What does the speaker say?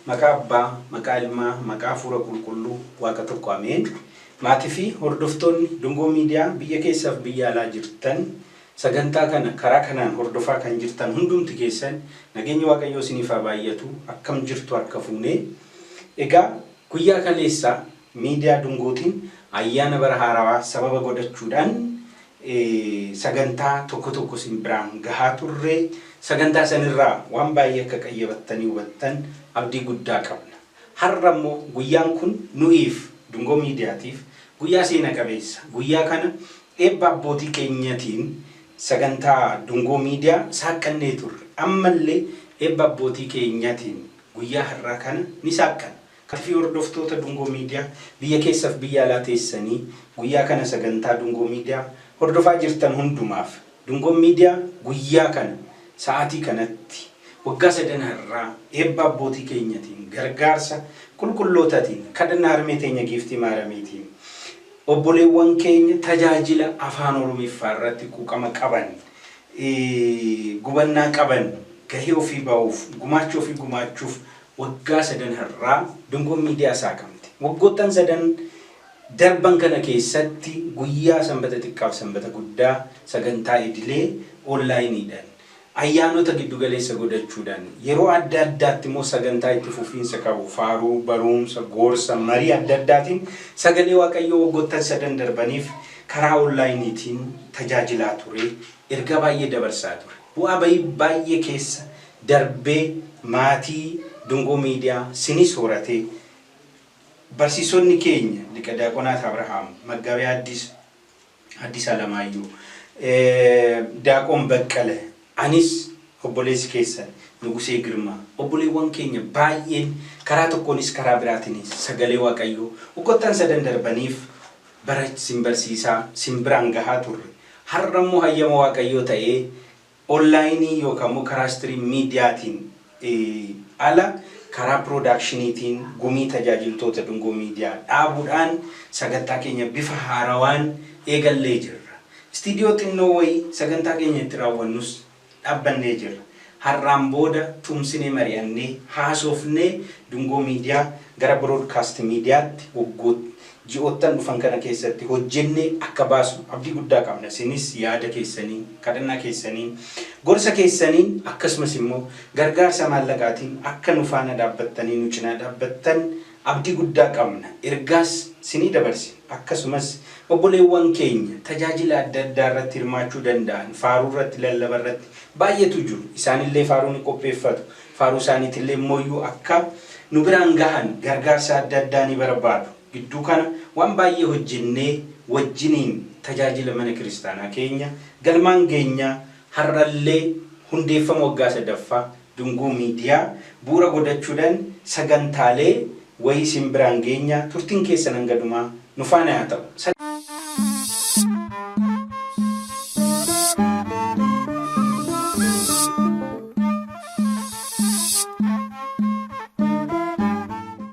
Maqaa Abbaa, maqaa Ilmaa, maqaa Hafuura Qulqulluu, Waaqa tokko Ameen. Maatii fi hordoftoonni Dungoo Miidiyaa biyya keessaaf biyya alaa jirtan sagantaa kana karaa kanaan hordofaa kan jirtan hundumti keessan nageenyi Waaqayyoo isiniif haa baay'atu. Akkam jirtu harka fuunee? Egaa guyyaa kaleessaa miidiyaa Dungootiin ayyaana bara haarawaa sababa godhachuudhaan sagantaa tokko tokko isin biraan gahaa turre. Sagantaa sanirraa waan baay'ee akka qayyabattanii hubattan abdii guddaa qabna. Har'a immoo guyyaan kun nu'iif Dungoo Miidiyaatiif guyyaa seena qabeessa. Guyyaa kana eebba abbootii keenyatiin sagantaa Dungoo Miidiyaa saaqqannee turre. Ammallee eebba abbootii keenyatiin guyyaa har'aa kana ni saaqqanna. Fi hordoftoota Dungoo Miidiyaa biyya keessaaf biyya alaa teessanii guyyaa kana sagantaa Dungoo Miidiyaa hordofaa jirtan hundumaaf, Dungoon Miidiyaa guyyaa kana sa'aatii kanatti waggaa sadan har'aa eebba abbootii keenyatiin, gargaarsa qulqullootaatiin, kadhannaa harmee teenya Giiftii Maaramiitiin obboleewwan keenya tajaajila afaan Oromiffaa irratti quuqama qaban, gubannaa qaban, gahee ofii ba'uuf, gumaacha ofii gumaachuuf waggaa sadan har'aa Dungoon Miidiyaa saaqamte. Waggoottan sadan darban kana keessatti guyyaa Sanbata xiqqaaf Sanbata guddaa sagantaa idilee onlaayiniidhaan, ayyaanota giddugaleessa godhachuudhaan, yeroo adda addaatti immoo sagantaa itti fufiinsa qabu, faaruu, barumsa, gorsa, marii adda addaatiin sagalee Waaqayyoo waggoottan sadan darbaniif karaa onlaayiniitiin tajaajilaa ture, ergaa baay'ee dabarsaa ture. Bu'aa bayii baay'ee keessa darbee maatii Dungoo Miidiyaa sinis horatee, barsiisonni keenya Liqa Daaqonaat Abrahaam, Maggaabee Addis, Addis Alamaayyoo, Daaqoon Baqqale, anis obboleessi keessan Nugusee Girmaa, obboleewwan keenya baay'een karaa tokkoonis karaa biraatiinis sagalee Waaqayyoo waggoottan sadan darbaniif bara sin barsiisaa sin biraan gahaa turre. Har'a immoo hayyama Waaqayyoo ta'ee onlaayinii yookaan immoo karaa stream miidiyaatiin ala karaa piroodaakshiniitiin gumii tajaajiltoota Dungoo Miidiyaa dhaabuudhaan sagantaa keenya bifa haarawaan eegallee jirra. Istiidiyoo xinnoo wayii sagantaa keenya itti raawwannus dhaabbannee jirra. Har'aan booda tumsinee, mari'annee, haasofnee Dungoo Miidiyaa gara broadcast miidiyaatti waggoot ji'oottan dhufan kana keessatti hojjennee akka baasnu abdii guddaa qabna. Isinis yaada keessaniin, kadhannaa keessaniin, gorsa keessaniin, akkasumas immoo gargaarsa maallaqaatiin akka nu faana dhaabbattanii nu cinaa dhaabbattan abdii guddaa qabna. Ergaas sinii dabarsina. Akkasumas obboleewwan keenya tajaajila adda addaa irratti hirmaachuu danda'an, faaruu irratti, lallaba irratti baay'eetu jiru. Isaanillee faaruu ni qopheeffatu. Faaruu isaaniitillee immooyyuu akka nu biraan gahan gargaarsa adda addaa ni barbaadu. Gidduu kana waan baay'ee hojjennee wajjiniin tajaajila mana kiristaanaa keenya galmaan geenyaa. Har'allee hundeeffama waggaa sadaffaa Dungoo Miidiyaa bu'uura godachuudhaan sagantaalee wayii isin biraan geenya. Turtiin keessan hanga dhumaa nu faana haa ta'u.